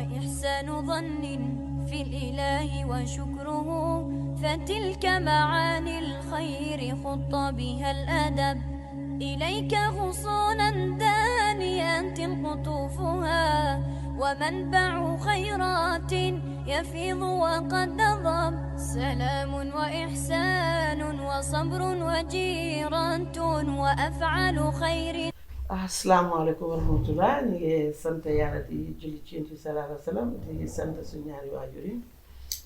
وإحسان ظن في الإله وشكره، فتلك معاني الخير خط بها الأدب. إليك غصونا دانيات قطوفها، ومنبع خيرات يفيض وقد نضب. سلام وإحسان وصبر وجيرة وأفعال خير. asalaamaaleykum wa rahmatullah ñu ngi sant yàlla di julli ci Yonent bi sallallahu alayhi wa sallam di sant suñu ñaari waajur yi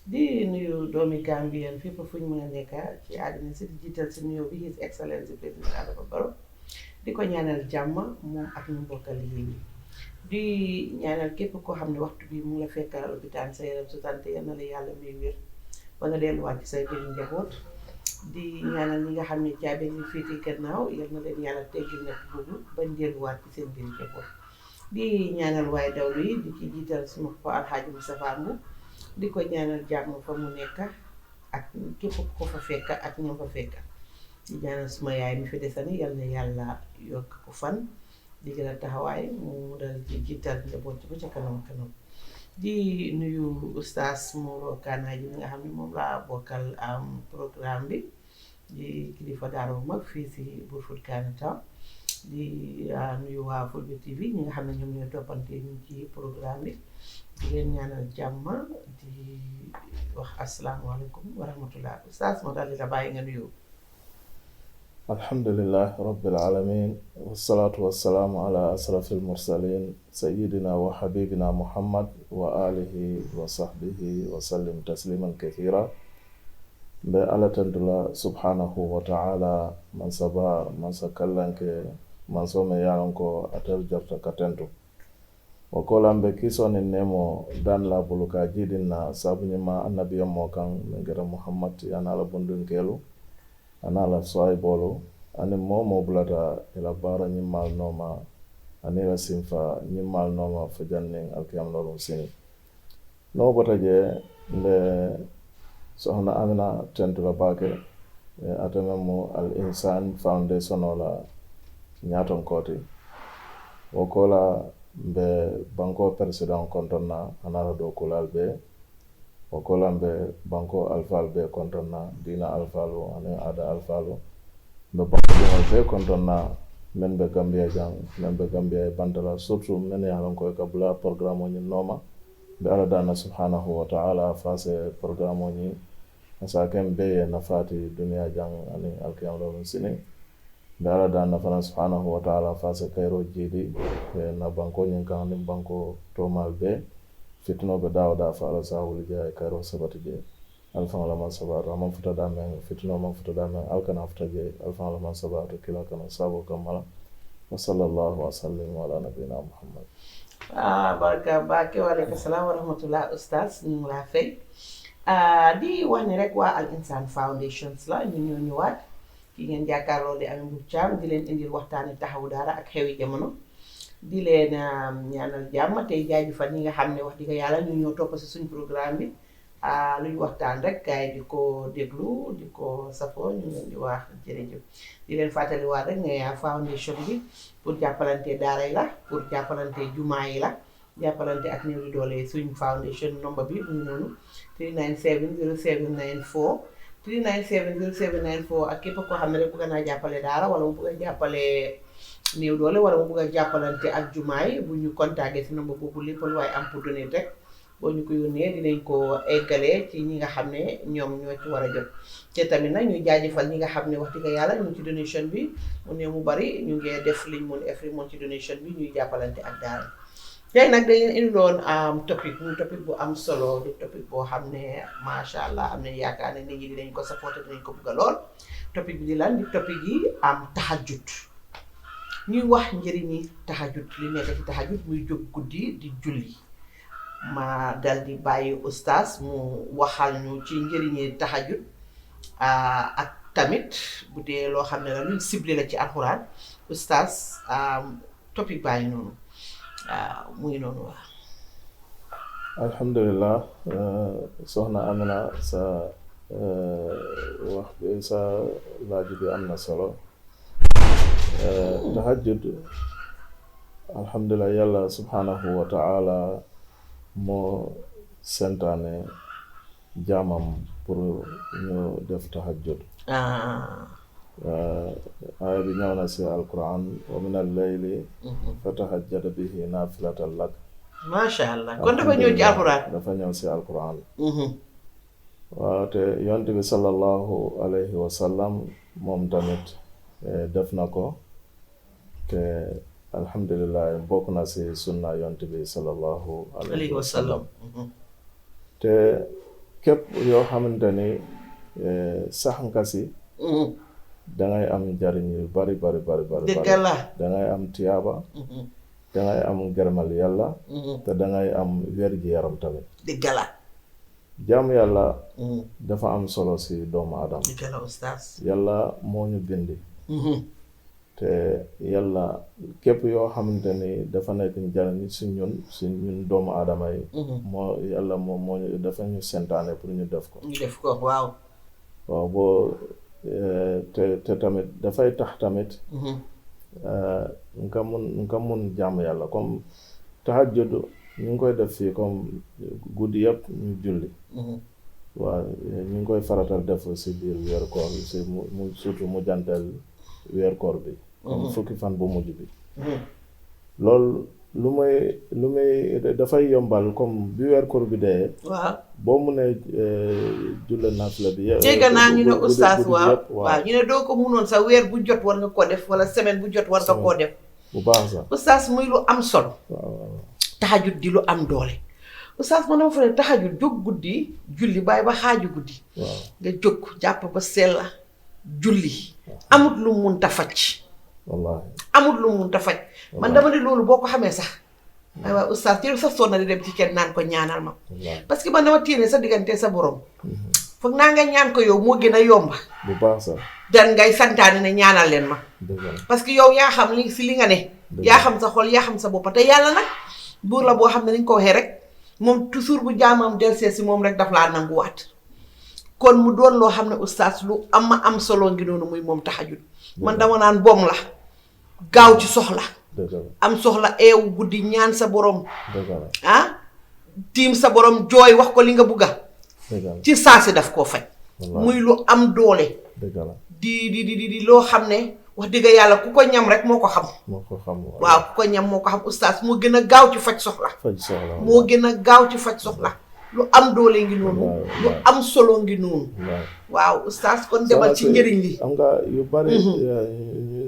di nuyu doomi Gambien fépp fu ñu mën a nekk ci àddina si di jiital si nuyoo bi His Excellency président Adama Barrow di ko ñaanal jàmm moom ak ñu bokkal liggéey bi di ñaanal képp koo xam ne waxtu bi mu la fekkal lopitaan sa yaram su tante yal na la yàlla may wér ba nga delluwaat ci say biir njaboot di ñaanal ñi nga xam ne caabi ñu féete gannaaw yal na leen yàlla teggil nekk boobu bañ delluwaat ci seen biir njaboot di ñaanal waaye dawlu yi di ci jiital suma ko Alxaaji Mustapha Mbuub di ko ñaanal jàmm fa mu nekk ak képp ko fa fekk ak ñoom fa fekk di ñaanal suma yaay mi fi desani yal na yàlla yokk ko fan di gën a taxawaay mu dal ci jiital njaboot ci ba ca kanam kanam di nuyu oustaz Moro Kana ji nga xam ne moom laa bokkal am programme bi di kilifa daara bu mag fii si Brufut Canning Town di nuyu waa Fulbe TV ñi nga xam ne ñoom ñooy toppante ñu ci programme bi di leen ñaanal jàmm di wax asalaamaaleykum wa rahmatullah oustaz moo daal di la bàyyi nga nuyu. alhamdulillah rabbil alamin wassalatu wassalamu ala asrafil mursalin sayyidina wa habibina muhammad wa alihi wa sahbihi wa sallim tasliman kathira be ala tantula subhanahu wa ta'ala man saba man sakallanke man some yaranko atal jarta katentu wa kolambe kisoni nemo dan la buluka jidinna sabunyima annabiyam mo kan ngara muhammad yana la bundun kelu ana la soy bolo ani momo bulata ila bara nyimal noma ani la simfa nyimal noma fajanning alkiyam lolu sini no bota je le sohna amina tentula bake atamamu al insan foundation la nyaton koti wokola be banko president kontonna anara do kulal be wokolambe banko alfal be kontonna dina alfalo ane ada alfalo be banko be kontonna men be gambia jang men be gambia bantala surtout men yalon ko kabla programme ni noma be ala dana subhanahu wa ta'ala fase programme ni asakem be nafati dunia jang ane alkiyam lo sini be ala dana fana subhanahu wa ta'ala fase kairo jidi be na banko ni kan ni banko tomal be fitno be dawda fa ala sahul jaay karo sabati je alfa la man sabata man futa da men fitno man futa da men alkana futa je alfa la man sabata kila kana sabo kamala wa sallallahu wa sallim ala nabina muhammad barka bake wa alaykum salaam wa rahmatullah oustaz ñu la fay di wax ne rek waa Al Insan Foundations la ñu ñoo ñëwaat ki ngeen jàkkaarloo di am bu caam di leen indil waxtaani taxawu daara ak xewi jamono di leen ñaanal jàmm tey jaajëfal ñi nga xam ne wax dëgg yàlla ñu ñoo topp si suñ programme bi lu ñu waxtaan rek gaay di ko déglu di ko safoo ñu leen di wax jërëjëf di leen fàttaliwaat rek ne foundation bi pour jàppalante daara yi la pour jàppalante jumaa yi la jàppalante ak néew di doole suñ foundation number bi mu noonu 3970794 3970794 ak képp koo xam ne rek bëgg naa jàppale daara wala mu bëgg a jàppale néew doole wala mu bëgg a jàppalante ak jumaay bu ñu contacté si number boobu lépp lu waaye am pour donner rek boo ñu ko yónnee dinañ ko eggalee ci ñi nga xam ne ñoom ñoo ci war a jot te tamit nag ñuy jaajëfal ñi nga xam ne wax dëgg yàlla ñu ngi ci donation bi mu ne mu bari ñu ngi def liñ mun every month ci donation bi ñuy jàppalante ak daara tey nag dañ leen indiloon topic bu am solo di topic boo xam ne macha allah am nañ yaakaar ne nit ñi dinañ ko supporté dinañ ko bëgg a lool topic bi di lan di topic yi am tahajjud ñuy wax njëriñi tahajjud li nekk ci tahajjud muy jóg guddi di julli ma dal di bàyyi oustaz mu waxal ñu ci njëriñi tahajjud ak tamit bu dee loo xam ne la luñ ciblé la ci alxuraan oustaz topic bàyyi noonu mu ngi noonu wax alhamdulillah soxna Amina sa wax bi sa laaj bi am na solo tahajjud alhamdulillah yàlla subhanahu wa ta'ala moo santaane jaamam pour ñu def tahajjud. aaya bi ñëw na si alquran wa min al-layli fatahajjad bihi naafilatan lak. macha allah kon dafa ñëw ci alquran. dafa ñëw si alquran. waaw te yonent bi sallallahu alayhi wa sallam moom tamit def na ko te alhamdulillah bokk na si sunna yonent bi sallallahu alayhi wa sallam. te képp yoo xamante ni sax nga si dangay am njariñ yu bari dëgg la dangay am tiyaaba dangay am gërëmal yàlla te dangay am wér gi yaram tamit. dëgg la jaamu yàlla dafa am solo si doomu aadama. dëgg la oustaz. yàlla moo ñu bindi te yàlla képp yoo xamante ni dafa nekk njariñ si ñun doomu aadama yi moo yàlla moo dafa ñu sentaane pour ñu def ko. ñu def ko waaw boo te tamit dafay tax tamit nga mun jaamu yàlla comme tahajjud ñu ngi koy def fii comme guddi yëpp ñu julli. waaw ñu ngi koy faratal def si biir weer koor si mu surtout mu janteel weer koor bi comme fukki fan bu mujj bi. loolu lu may dafay yombal comme bi weer koor bi dee. waaw boo mu ne julle naafila bi. dégg naa ñu ne oustaz waaw ñu ne doo ko munoon sa weer bu jot war nga ko def wala semaine bu jot war nga koo def. bu baax sax oustaz muy lu am solo. waaw tahajjud di lu am doole. oustaz man dama fa ne tahajjud jóg guddi julli bàyyi ba xaaju guddi. waaw nga jóg jàpp ba sella julli. amut lu mun ta faj. wallaahi amut lu mun ta faj. man dama ne loolu boo ko xamee sax. waaye waaye oustaz ci sa sonn di dem ci kenn naan ko ñaanal ma. parce que man dama téene sa diggante sa borom. foog naa nga ñaan ko yow moo gën a yomba. bu baax sax. dan ngay santaane ne ñaanal leen ma. parce que yow yaa xam li si li nga ne. yaa xam sa xol yaa xam sa bopp te yàlla nag buur la boo xam ne ni ñu ko waxee rek moom toujours bu jaamam delsee si moom rek daf laa nanguwaat. kon mu doon loo xam ne oustaz lu am solo ngi noonu muy moom tahajjud man dama naan bom la gaaw ci soxla. am soxla eewu guddi ñaan sa borom. tiim sa borom jooy wax ko li nga bugga ci saasi daf koo faj. muy lu am doole. di loo xam ne wax dëgg yàlla ku ko ñam rek moo ko xam. waaw ku ko ñam moo ko xam oustaz moo gën a gaaw ci faj soxla. moo gën a gaaw ci faj soxla. lu am doole ngi noonu. lu am solo ngi noonu. waaw oustaz kon demal ci njëriñ li. am nga yu bari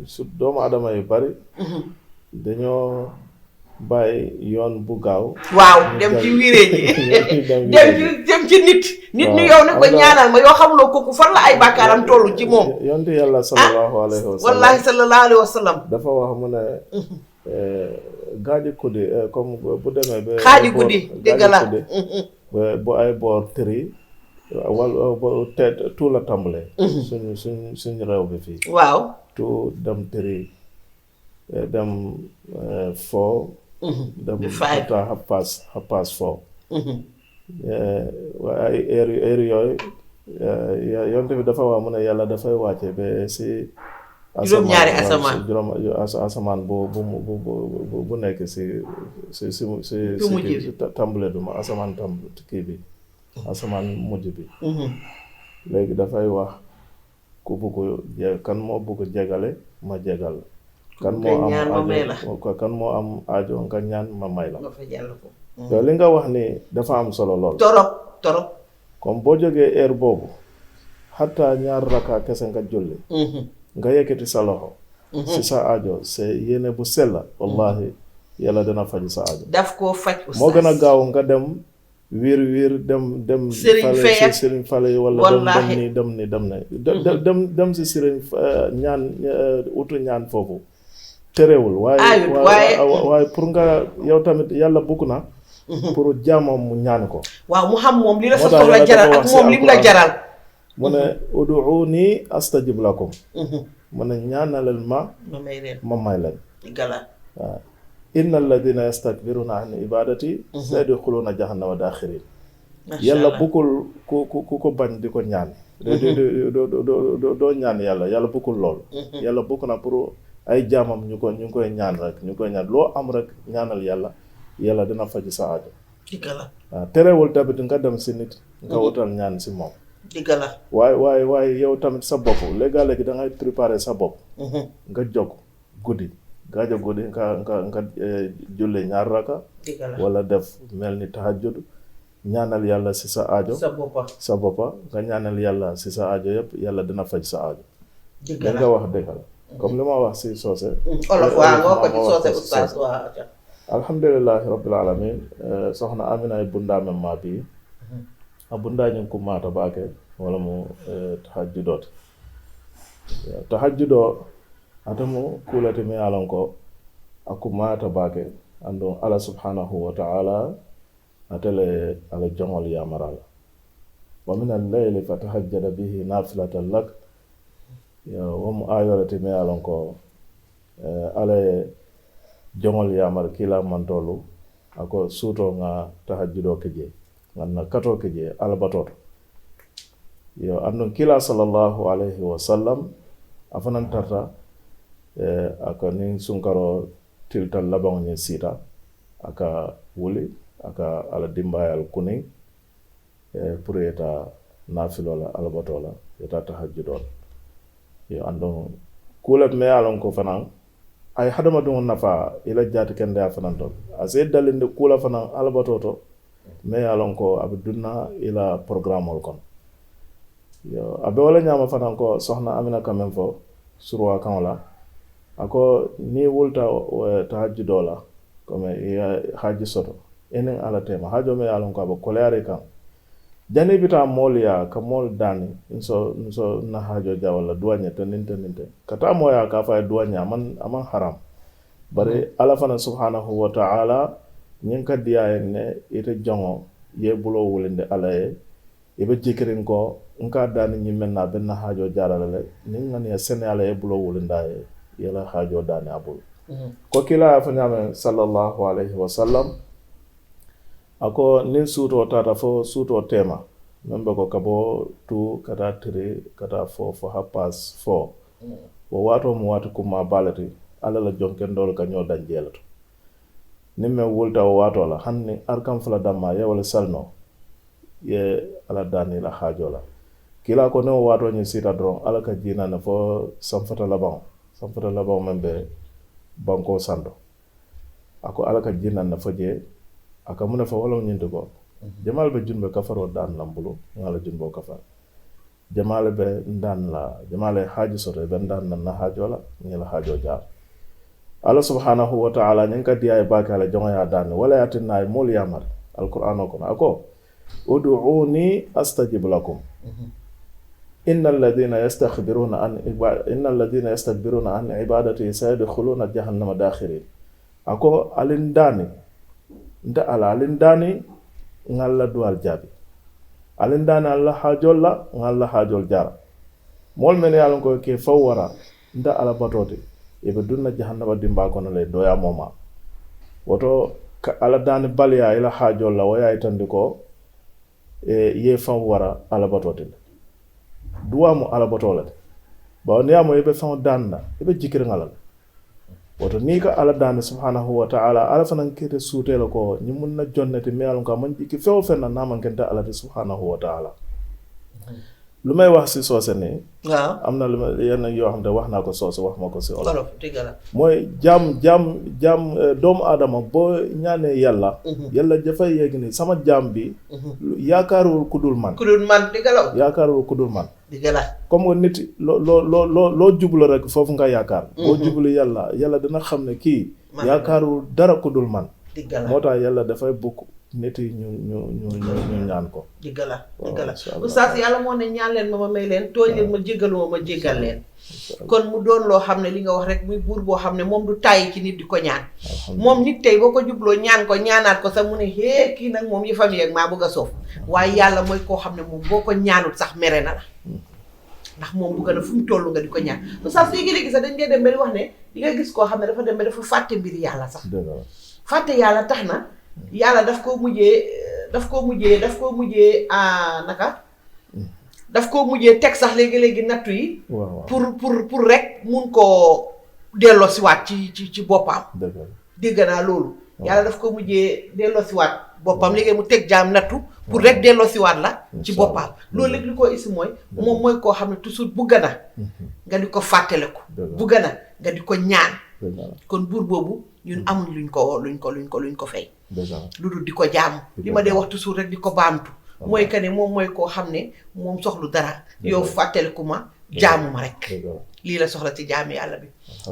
su doomu adama yu bari dañoo bàyyi yoon bu gaaw. waaw dem ci wiiree ji dem ci nit ñu yow ne ko ñaanal ma yoo xamuloo kooku fan la ay bàkkaaram tollu ci moom. yonte yàlla sallallahu alayhi wa sallam wallahi sallallahu alayhi wa sallam dafa wax mu ne gaaji guddi comme bu demee ba xaaji guddi dégg la bu ay boor tëri wala te tout la tàmbalee. suñ réew bi fii. waaw tout dem tëri dem foo. dem xataa xappaas foo. waaye ay heure yooyu yonte bi dafa wax mu ne yàlla dafay wàcce ba si juróom-ñaari asamaan asamaan bu nekk si tàmbale bi ma asamaan kii bi asamaan mujj bi. léegi dafay wax ku bugg kan moo bugg jegale ma jegal kan moo am aajo nga ñaan ma may la. te li nga wax ni dafa am solo lool. torop comme boo jógee heure boobu xataa ñaar raka kese nga julli. nga yëkkati sa loxo. si sa aajo c'est yéene bu sella wallahi yàlla dana faj sa aajo. daf koo faj oustaz moo gën a gaaw nga dem wiir dem sëriñ fale wala dem si sëriñ ñaan utu ñaan foofu terewul waaye pour nga yow tamit yàlla bugg na pour jaamam mu ñaan ko. waaw mu xam moom li la sa soxla jaral ak moom lim la jaral. mu ne ud'uuni astajib lakum. mu ne ñaanalal ma may leen. waaw inna alladina yastakbiruna an ibadati sayadxuluna jahannama daaxirin. yàlla buggul ku ko bañ di ko ñaan. doo ñaan yàlla buggul lool. yàlla bugg na pour ay jaamam ñu koy ñaan rek ñu koy ñaan loo am rek ñaanal yàlla dina faj sa aajo. dëgg la waaw terewul tamit nga dem si nit nga wutal ñaan si moom dëgg la waaye yow tamit sa bopp léegi da ngay préparer sa bopp nga jóg guddi gaajo guddi nga julli ñaar raka dëgg la wala def mel ni tahajjud ñaanal yàlla si sa aajo sa boppa nga ñaanal yàlla si sa aajo yëpp yàlla dina faj sa aajo dëgg la la nga wax dëgg la comme li ma wax si soose olof waaw nga ko ci soose oustaz waaw alhamdulillahi rabbil alamin soxna Amina e bundaame ma bi a bundañin ku mata baake wala mo tahajjudote tahajjudo atamu kulate mi alon ko aku mata baake ando ala subhanahu wa ta'ala atele ala jongol yamarala wa min al-layli fatahajjada bihi nafilatan lak ya wa mu ayorate mi alon ko ala jongol yamar kila mantolu ako suto nga tahajjudo keje nganna kato keje albatoto yo andon kila sallallahu alaihi wasallam afanan tarta aka nin sunkaro tiltal labang ni sita aka wuli aka ala dimbayal kuning pour eta nafilola albatola eta tahajjudo yo andon kulat me alon ko fanan ay hadama dum nafa ila jati kende afanan to ase dalinde kula fanan albatoto me alon ko abdunna ila programme ol kon yo abe wala nyama fanan ko soxna Amina kamen fo surwa kan la ako ni wulta tahajjudola comme ya haji soto enen ala tema hajo me alon ko aba kolare kan jani bita molya ka mol dani so na hajo jawala duanya teninte kata moya ka fa duanya man haram bare ala fana subhanahu wa ta'ala nyin ka diya ne ite jongo ye bulo wulinde ala e be jikirin ko nka dani nyimen na ben na hajo jarala le nin ngani ya sene ala e bulo wulinda yela hajo dani abul ko kila fa nyame sallallahu alaihi wasallam ako nin suto tata fo suto tema membe ko kabo 2 kata 3 kata 4 fo hapas 4 wo wato mo wato kuma balati ala la jonken dol ka nyo danjelato nimme wulta wo wato la hanni arkam fala damma ya wala salno ye ala dani la hajola kila ko no wato ni sita dron ala ka jina na fo samfata labang membe banko sando ako ala ka jina na foje aka muna fa wala nyinde ko jamal be junbe kafaro dan lambulu ngala junbo kafar jamal be ndan la jamal haji soto be ndan na hajola ngala hajo jaar Allah subhanahu wa ta'ala nyanka diya e bakala jonga ya dan wala yatinna e mol yamar alquran ko ako ud'uni astajib lakum innal ladina yastakbiruna an ibadati sayadkhuluna jahannama dakhirin ako alindani nda ala alindani ngalla dual jabi alindani alla hajol la ngalla hajol jara mol men yalon ko ke fawara nda ala batote ebe dunna jahannama dimba kono le doya moma woto ala dani balya ila hajol la waya itandi ko ye fawara ala batote duwa mo ala botolate ba niyamo ebe faw danna ebe jikir ngalal woto ni ka ala dani subhanahu wa ta'ala ala fanan kete sutela ko ni munna jonnati mi alon ka man jiki few fenna naman kenta ala subhanahu wa ta'ala lumay wax ci sosé ni amna luma yenn yo xamne wax nako sosé wax mako ci olof tigala moy jam doomu adama bo ñaané yalla dafa yegni sama jam bi yaakaarul kudul man tigala yaakaarul kudul man digala comme nit lo jublu rek fofu nga yaakaar bo jublu yalla dina xamne ki yaakaarul dara kudul man digala motax yalla dafay bokk nit ñu ñaan ko digala oustaz yalla mo ne ñaan leen ma may leen tooñ leen ma jéggaluma ma jéggal leen kon mu doon lo xamne li nga wax rek muy buur bo xamne mom du tay ci nit di ko ñaan mom nit tay boko jublo ñaan ko ñaanat ko sax mu ne he ki nak mom yi fami ak ma bëgga sof waye yalla moy ko xamne mom boko ñaanut sax mere na la ndax mom bu gëna fu mu tollu nga di ko ñaan oustaz léegi sax dañ ngay dem ba wax ne di nga gis ko xamne dafa dem ba dafa faté mbir yalla sax faté yalla taxna yalla daf ko mujjé naka daf ko mujjé tek sax légui nattu yi pour rek mun ko dello ci wat ci bopam dégg na lolu yalla daf ko mujjé dello ci wat boppam léegi mu teg jaam nattu pour rek delloo si waat la ci boppam loolu léegi li ko isi mooy moom mooy koo xam ne toujours bugg na nga di ko fàttaliku bugg na nga di ko ñaan kon buur boobu ñun amuñ luñ ko fay lu dul di ko jaamu li ma dee wax toujours rek di ko baamtu mooy que ne moom mooy koo xam ne moom soxlu dara yow fàttaliku ma jaamu ma rek lii la soxla ci jaami yàlla bi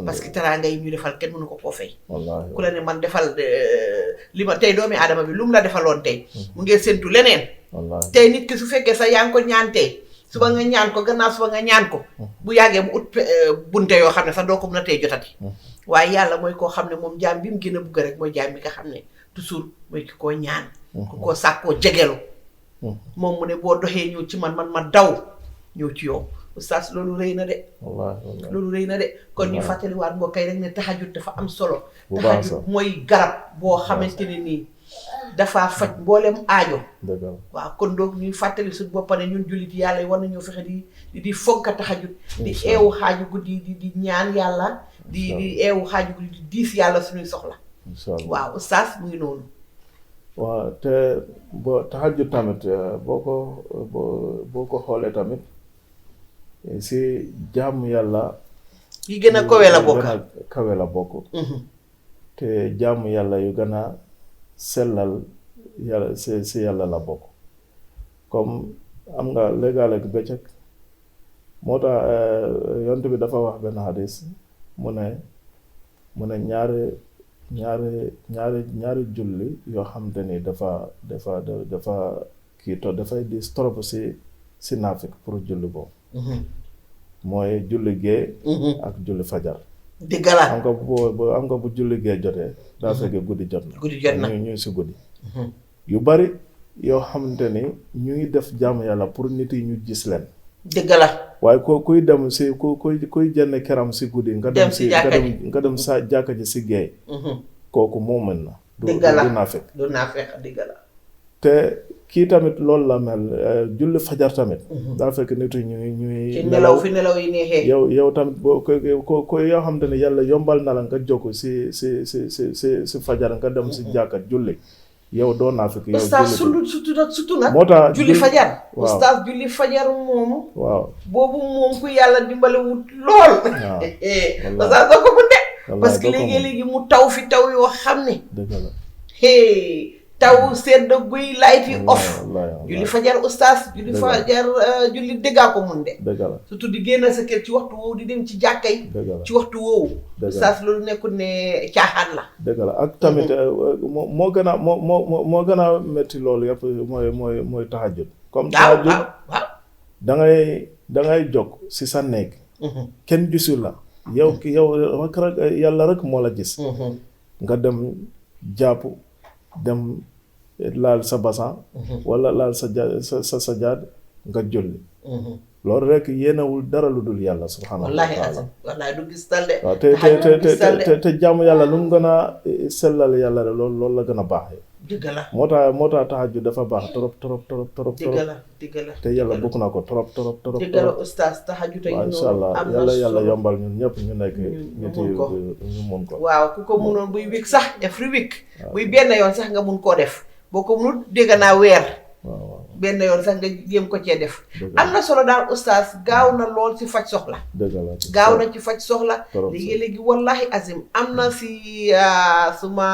parce que teraanga yi ñu defal kenn mënu ko koo fay ku la ne man defal li ma tey doomi aadama bi lu mu la defaloon tey mu ngee séntu leneen tey nit ki su fekkee sax yaa ngi ko ñaan tey suba nga ñaan ko gannaaw suba nga ñaan ko bu yàggee mu ut bunte yoo xam ne sax doo ko mën a tey jotati waaye yàlla mooy koo xam ne moom jaam bi mu gën a bugg rek mooy jaam bi nga xam ne toujours mooy ki koo ñaan ku koo sàkkoo jegelu moom mu ne boo doxee ñëw ci man ma daw ñëw ci yow oustaz loolu rëy na de loolu rëy na de kon ñu fàttaliwaat mbokk yi rek ne tahajjud dafa am solo tahajjud mooy garab boo xamante ne nii dafa faj mboolem aajo waaw kon donc ñuy fàttali suñu bopp ne ñun jullit yàlla yi war nañoo fexe di fonka tahajjud di eewu xaaju guddi di ñaan yàlla di eewu xaaju guddi di diis yàlla suñuy soxla waaw oustaz mu ngi noonu waaw te boo tahajjud tamit boo ko xoolee tamit si jaamu yàlla yi gën a kawe la bokk te jaamu yàlla yu gën a sellal yàlla si yàlla la bokk comme am nga léeg-léeg bëccëg moo tax yonent bi dafa wax benn hadis mu ne ñaari julli yoo xam te ni dafa dafay dis trop si naafik pour julli boobu mooy julli gee ak julli fajar dëgg la am nga bu julli gee jotee daa fekkee guddi jot na ñu si guddi yu bari yoo xamante ni ñu ngi def jaamu yàlla pour nit yi ñu gis leen dëgg la waaye kuy dem si kuy jënd keram si guddi nga dem sa jàkka ji si gee kooku moo mën na du naa fekk dëgg la te kii tamit loolu la mel julli fajar tamit daa fekk nit ñuy ci nelaw yi neexee yow tamit boo ko yoo xam te ne yàlla yombal na la nga jóg si fajar nga dem si jàkka julli yow doo naa fekk yow oustaz surtout nag moo tax julli fajar oustaz julli fajar moom waaw boobu moom ku yàlla dimbalewut lool oustaz doo ko mën de parce que léegi mu taw fi taw yoo xam ne dëgg la taw sedd guy light yi off julli fajar oustaz julli fajar julli dëggaa ko mun de dëgg la surtout di génn sa kër ci waxtu woowu di dem ci jàkka yi ci waxtu woowu oustaz loolu nekkul ne caaxaan la dëgg la ak tamit moo gën a métti loolu yëpp mooy tahajjud comme tahajjud dangay jóg si sa néeg kenn gisul la yow rek yàlla rek moo la gis nga dem jàpp dem laal sa basan wala laal sa jaad nga julli loolu rek yéenewul dara lu dul yàlla subhaanahu wa taala wallahi du gis tal de waaw te jaamu yàlla lu mu gën a sellal yàlla de loolu la gën a baaxee dëgg la moo tax tahajjud dafa baax trop dëgg la te yàlla bëgg na ko trop dëgg la oustaz tahajjud waaw insha allah yàlla yombal ñun ñëpp ñu nekk nit ñu mun ko waaw ku ko munoon buy week sax every week buy benn yoon sax nga mun koo def boo ko munut dégg naa weer benn yoon sax nga jéem ko cee def am na solo daal oustaz gaaw na lool si faj soxla gaaw na ci faj soxla léegi wallahi azim am na si suma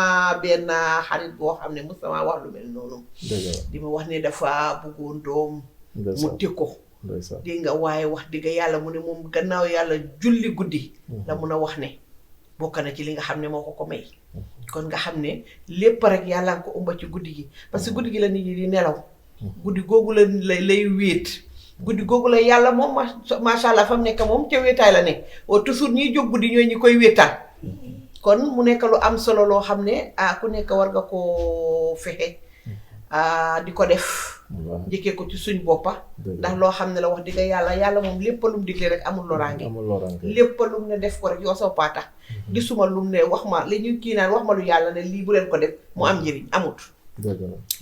benn xarit boo xam ne mos sama wax lu mel noonu di ma wax ne dafa bëggoon doom mu teg ko dégg nga waaye wax dëgg yàlla mu ne moom gannaaw yàlla julli guddi la mun a wax ne bokk na ci li nga xam ne moo ko may kon nga xam ne lépp rek yàlla nga ko ëmba ci guddi gi parce que guddi gi la nit ñi di nelaw guddi googu lay wéet guddi googu la yàlla moom macha allah fa mu nekk moom ca wéetaay la nekk toujours ñiy jóg guddi ñooy ñi koy wéetal kon mu nekk lu am solo loo xam ne ku nekk war nga koo fexe di ko def njëkkee ko ci suñ boppa ndax loo xam ne la wax dëgg yàlla moom lépp lum digle rek amul loraange lépp lum ne def ko rek yoo soo paatax gisuma lum ne wax ma li ñu kii naan wax ma lu yàlla ne lii bu leen ko def mu am njëriñ amut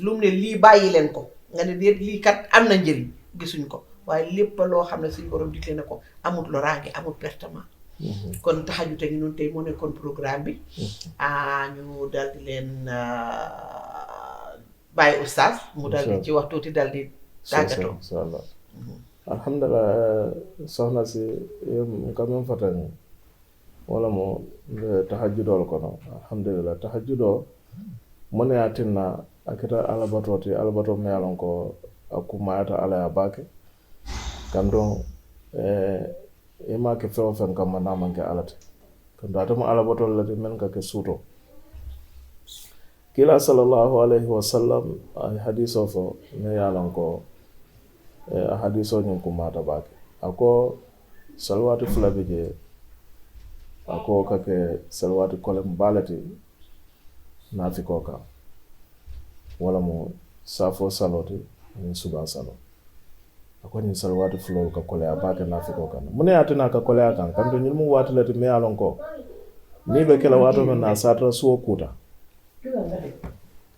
lum ne lii bàyyi leen ko nga ne déet lii kat am na njëriñ gisuñ ko waaye lépp loo xam ne suñ borom digle na ko amul loraange amul pertement kon tahajjud te ngi noonu tey moo nekkoon programme bi ñu dal di leen bàyyi oustaz mu dal di ci wax tuuti dal di tàggatoo. insha Allah alhamdulillah soxna si quand même fatan wala mo tahajjudol kono alhamdulillah tahajjudo mone atinna akita alabato me alon ko akumayata ala ya bake kandon ima ke fewo fen kam na manke alate kando atama alabato lati men ka ke suto kila sallallahu alaihi wasallam hadiso fo ne yalon ko hadiso nyum kumata bake ako salawatu fulabe je ako kake salawatu kolem balati nafiko ka wala mo safo saloti ni suba salo ako ni salawatu fulo ka kole abake nafiko kan mune atina ka kole kan kanto nyilmu watilati me alon ko ni be kala wato men na satra suo kuta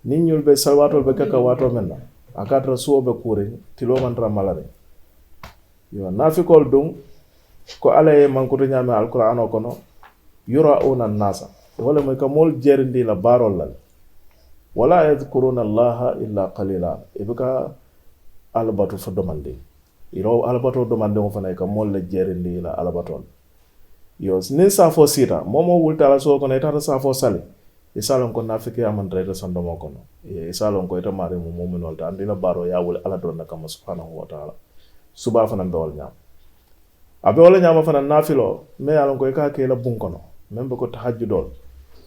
ni nyul be salawatu be kaka wato men na akatra suo be kure tilo mantra malare yo nafikol dum ko alaye mankuto nyame alquran o kono yurauna nasa wala moy ka mol jerindi la barol la wala yadhkuruna allaha illa qalila ibka albatu fa domande iro albatu domande mo fanay ka mol la jerindi la albatol yo ni safo sita momo wulta la so ko ne tata safo sali e salon ko nafiki amandre de sondo mo kono e salon ko ita mari mo mu'minol ta andina baro ya wul ala don nakam subhanahu wa ta'ala suba fanan bewol nyam abe wala nyama fanan nafilo me alon ko ka ke la bun kono membe ko tahajjudol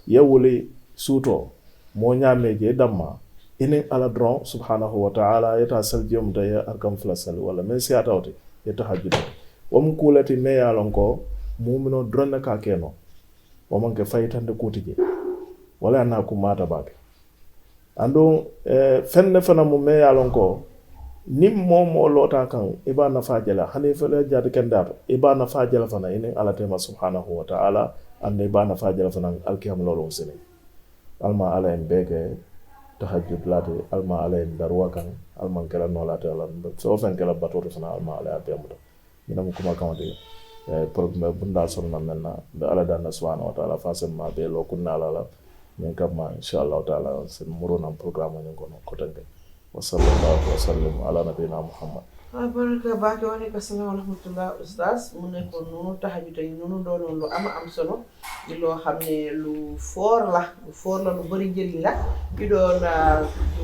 yewuli suto mo nyame je damma inin ala dron subhanahu wa ta'ala yata saljum da ya arkam flasal wala men si atawte ya tahajjud wam kulati me alon ko mu'mino dron ka keno wamon ke faytande kutije wala na ku mata bake ando fenne fana mu me yalon ko nim momo lota kan ibana fajala hanifa jad kendato ibana fajala fana inen ala tema subhanahu wa ta'ala ande ibana fajala fana alkiyam lolo sene alma ala en beke tahajjud lati alma ala en darwa kan alman kala no lati ala so fen kala batoto fana alma ala abemudo mina mu kuma kamade problème bunda sonna menna be ala dan subhanahu wa ta'ala fasema be lo kunna ala min kama inshallah taala sen muruna programme ni kono ko tanke wa sallallahu wa sallam ala nabina muhammad baraka baake woni ko assalamu rahmatullah ustaz mu ne ko nonu tahajjud tay nonu donon lu am solo di lo xamne lu for la lu bari jëri la di doon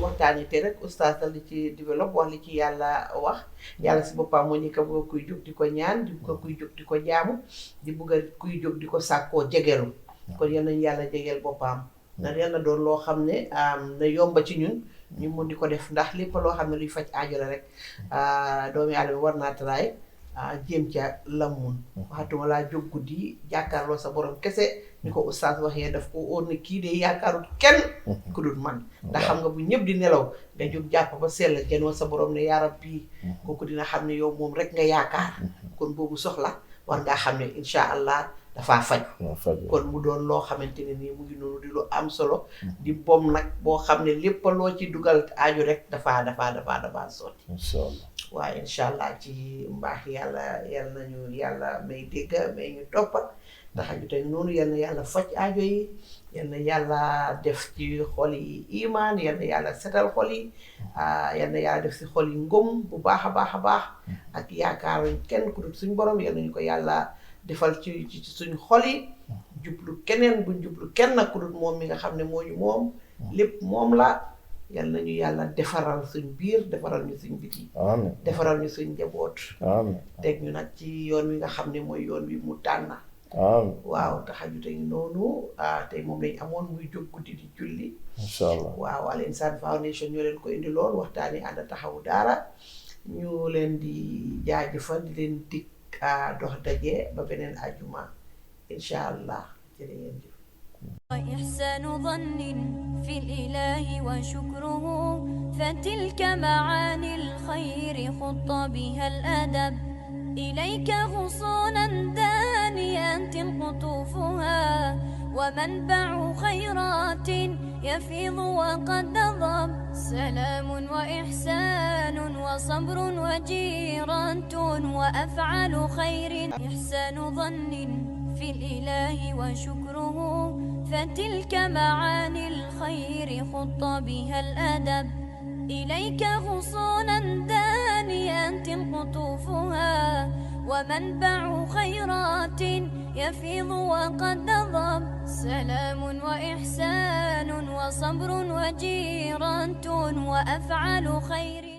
waxtani te rek ustaz dal di ci développer wax li ci yalla wax yalla ci bopam mo ni ka bu koy juk diko ñaan di ko koy juk diko jaamu di bëgg kuy juk diko sakko jegelu kon yalla yalla jegel bopam na yalla doon lo xamne na yomba ci ñun ñu mën di ko def ndax lépp loo xam ne luy faj aajo la rek doomi aadama war naa taraay jéem ca lamun waxatuma laa jóg guddi jàkkaarloo sa borom kese ni ko oustaz waxee daf ko óor ne kii de yaakaarut kenn ku dul man ndax xam nga bu ñëpp di nelaw nga jóg jàpp ba sell genoo sa borom ne yaa rabbi kooku dina xam ne yow moom rek nga yaakaar kon boobu soxla war ngaa xam ne incha allah dafa faj kon mu doon loo xamante ne nii mu ngi noonu di lu am solo di bom nag boo xam ne lépp loo ci dugal aju rek dafa sotti inshallah waaye inshallah ci mbaax yàlla nañu yàlla may dégg may ñu toppa ndax aju tey noonu yal na yàlla faj aajo yi yal na yàlla def ci xol yi iman yal na yàlla setal xol yi yal na yàlla def ci xol yi ngëm bu baax a baax ak yaakaar kenn ku dul suñ borom yal nañu ko yàlla defal ci suñu xol yi jublu keneen bu jublu kenn ku dul moom mi nga xam ne moo ñu moom lépp moom la yal nañu yàlla defaral suñ biir defaral ñu suñ biti amiin defaral ñu suñ njaboot amiin teg ñu nag ci yoon wi nga xam ne mooy yoon wi mu tànn amiin waaw tahajjud tey noonu tey moom lañ amoon muy jóg guddi di julli inshallah waaw Al Insan Foundation ñoo leen ko indi lool waxtaani ànd taxawu daara ñu leen di jaajëfal di leen dig dox daje ba beneen ajuma inshallah jërë ngeen jëf وإحسان ظن في الإله وشكره فتلك معاني الخير خط بها الأدب إليك غصونا دانيات قطوفها ومنبع خيرات يفيض وقد نضب سلام وإحسان وصبر وجيرة وأفعال خير إحسان ظن في الإله وشكره فتلك معاني الخير خط بها الأدب إليك غصونا دانيات قطوفها ومنبع خيرات يفيض وقد ضب. سلام وإحسان وصبر وجيران وأفعال خير.